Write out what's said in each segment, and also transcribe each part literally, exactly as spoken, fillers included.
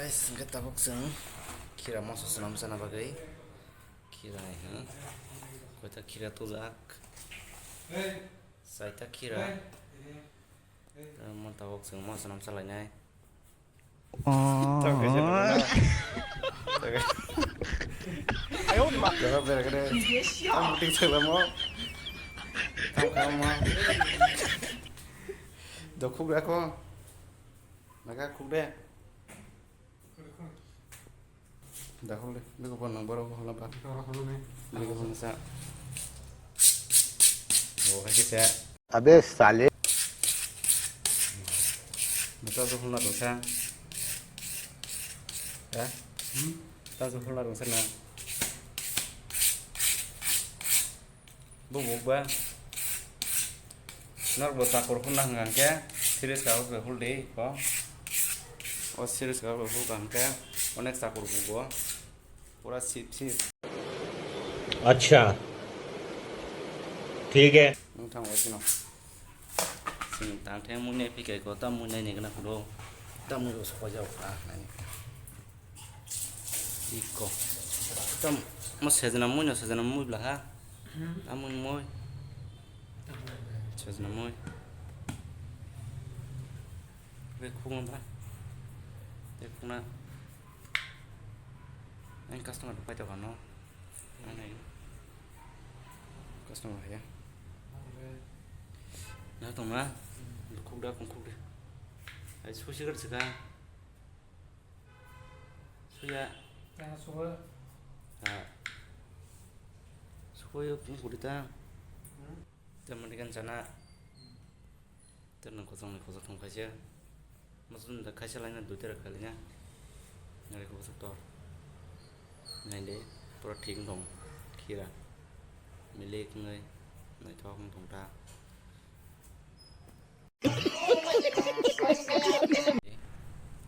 Guys, hwnkhe tabuk chwng khira moso swnam chana bagwi khira hai hwn. Koita khira tujak. Saita khira. Mo tabuk chwng moso swnam chalainai. Tamo kaisa nukuna. Tamo berekre. Tamo ting saklamo. Tamo kamo. Dokhuk rako. Naga khuk de. Dahol de, logo bo nang borok holo ba. Logo holo sa. Bo hai kisa. Abe sale. Bata jo holo dong sa. Ya? Hmm? Bata jo holo dong sa na. Bubuk ba. Norok bo takur hwnna hwnkha hwnkhe series kago bai hul di ko. O series kago bai hul ka hwnkhe onek takur bugo. Pura sip sip. Acha. Thik hai. Nwng thang o chino. Sing tang theng mui nai phikai ko ta mui nai ni gana kudo. Ta mui o sokoi jao ka nai. Iko. Tam, mo sejna mui no, sejna mui bla ha. Hmm. Tam mui moi. Sejna mui. Be khung bra. Be khung na. Ang customer pai to kano. Ang nai. Customer ya. Na tong na. Khuk da, khuk da. Ai sushi gar sika. Suya. Yang suka. Ha. Sukoyo kung kurita. Hmm? Teman ikan sana. Tenang kosong ni kosong kong kaisa. Maksud da kaisa laina duita ra kalinya. Nari kosong tor. Nai de. Pura thik dong. Khira. Milik ngai. Nai thok dong ta.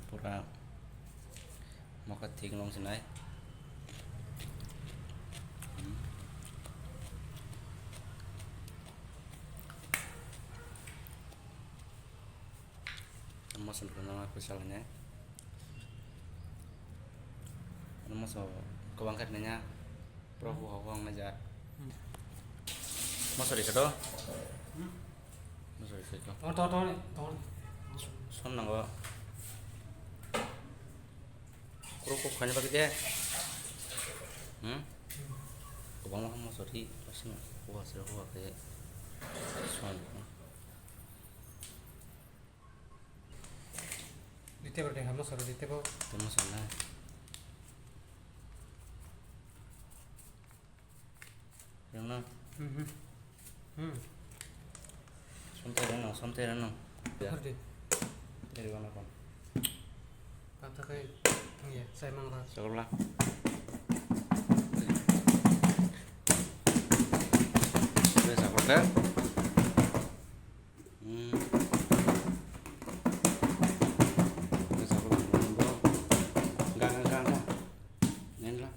Pura moka thik long sinai. Moso no kwchal hinai. Moso kwbang khe nanya. Pro hu hok hok nai ja. Hmm. Mosori khe do? Hmm? Mosori khe do. Tor, tor, tor, tor. Som nango. Pro hu khani bagwi de. Hmm? Kwbangma mosori, asino hu asiro hu khe som. Dite bro, deng hamno soro dite bo. Temo sana. Yang na. Hmm, hmm. Hmm. Something rano, something rano. Ya. Hardi. Dari mana kon? Kata kai, ya, saya mangga. Sekolah. Biasa kok. Hmm. Ini sabar dulu, bro. Enggak, enggak, enggak, enggak. Ini lah.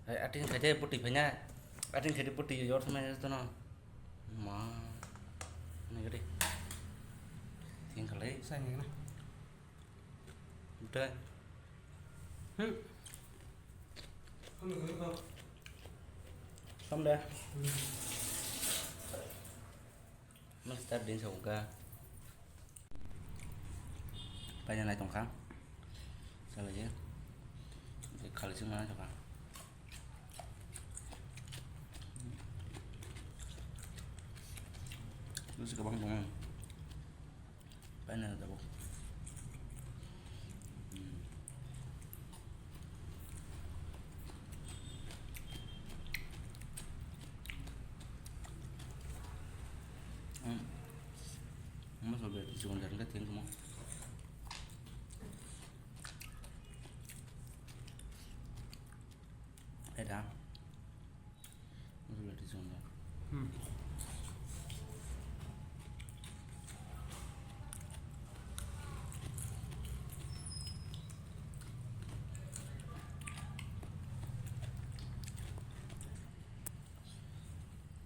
Hai, ating khaide puti phanya. Ating khaide puti yor sama itu no. Ma. Ini gede. Tinggal lagi. Saya ini kena. Udah. Hmm. Som de. Mas start din sa uga. Paina nai tongkha. Sala je. Khali sing mana tongkha. Terus kebang tongkha. Paina na tabuk. Hmm. Hmm. Mas lebih suka dari kecil semua. Ada. Hmm.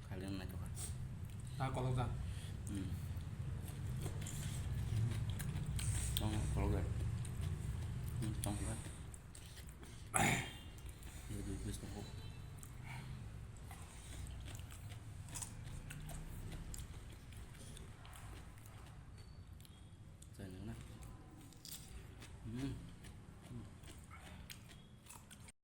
Kalian naik apa? Ah, kalau tak. Hmm. Mau kalau tak. Chai nang na. Hmm.